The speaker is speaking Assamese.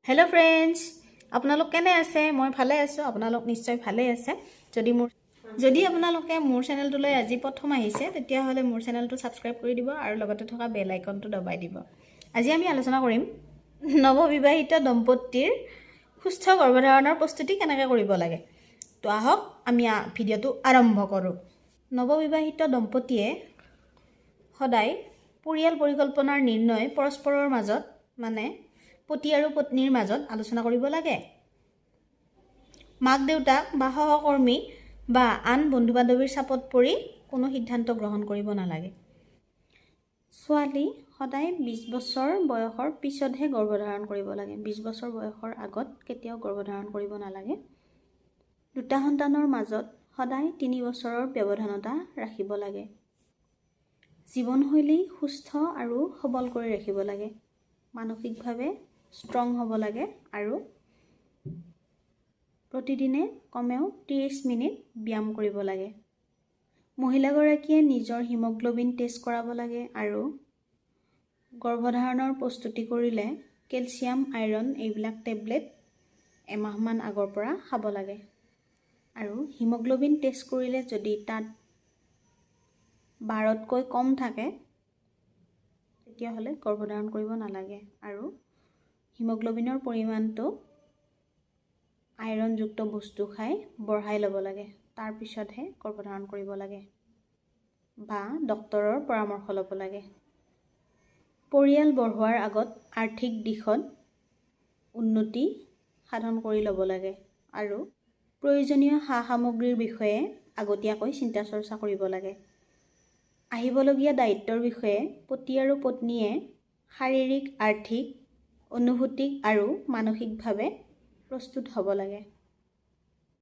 হেল্ল' ফ্ৰেণ্ডছ, আপোনালোক কেনে আছে? মই ভালে আছোঁ, আপোনালোক নিশ্চয় ভালেই আছে। যদি আপোনালোকে মোৰ চেনেলটোলৈ আজি প্ৰথম আহিছে, তেতিয়াহ'লে মোৰ চেনেলটো ছাবস্ক্ৰাইব কৰি দিব আৰু লগতে থকা বেল আইকনটো দবাই দিব। আজি আমি আলোচনা কৰিম নৱবিবাহিত দম্পতীৰ সুস্থ গৰ্ভধাৰণৰ প্ৰস্তুতি কেনেকৈ কৰিব লাগে। তো আহক, আমি ভিডিঅ'টো আৰম্ভ কৰোঁ। নৱবিবাহিত দম্পতীয়ে সদায় পৰিয়াল পৰিকল্পনাৰ নিৰ্ণয় পৰস্পৰৰ মাজত, মানে পতি আৰু পত্নীৰ মাজত আলোচনা কৰিব লাগে। মাক দেউতাক বা সহকৰ্মী বা আন বন্ধু বান্ধৱীৰ চাপত পৰি কোনো সিদ্ধান্ত গ্ৰহণ কৰিব নালাগে। ছোৱালী সদায় 20 বছৰ বয়সৰ পিছতহে গৰ্ভধাৰণ কৰিব লাগে। 20 বছৰ বয়সৰ আগত কেতিয়াও গৰ্ভধাৰণ কৰিব নালাগে। দুটা সন্তানৰ মাজত সদায় 3 বছৰৰ ব্যৱধানতা ৰাখিব লাগে। জীৱনশৈলী সুস্থ আৰু সবল কৰি ৰাখিব লাগে। মানসিকভাৱে ষ্ট্ৰং হ'ব লাগে আৰু প্ৰতিদিনে কমেও 30 মিনিট ব্যায়াম কৰিব লাগে। মহিলাগৰাকীয়ে নিজৰ হিমগ্ল'বিন টেষ্ট কৰাব লাগে আৰু গৰ্ভধাৰণৰ প্ৰস্তুতি কৰিলে কেলছিয়াম, আইৰণ এইবিলাক টেবলেট এমাহমান আগৰ পৰা খাব লাগে। আৰু হিমগ্ল'বিন টেষ্ট কৰিলে যদি তাত 12তকৈ কম থাকে, তেতিয়াহ'লে গৰ্ভধাৰণ কৰিব নালাগে আৰু হিমগ্ল'বিনৰ পৰিমাণটো আইৰণযুক্ত বস্তু খাই বঢ়াই ল'ব লাগে, তাৰপিছতহে গৰ্ভধাৰণ কৰিব লাগে বা ডক্তৰৰ পৰামৰ্শ ল'ব লাগে। পৰিয়াল বঢ়োৱাৰ আগত আৰ্থিক দিশত উন্নতি সাধন কৰি ল'ব লাগে আৰু প্ৰয়োজনীয় সা সামগ্ৰীৰ বিষয়ে আগতীয়াকৈ চিন্তা চৰ্চা কৰিব লাগে। আহিবলগীয়া দায়িত্বৰ বিষয়ে পতি আৰু পত্নীয়ে শাৰীৰিক, আৰ্থিক, অনুভূতিক আৰু মানসিকভাৱে প্ৰস্তুত হ'ব লাগে।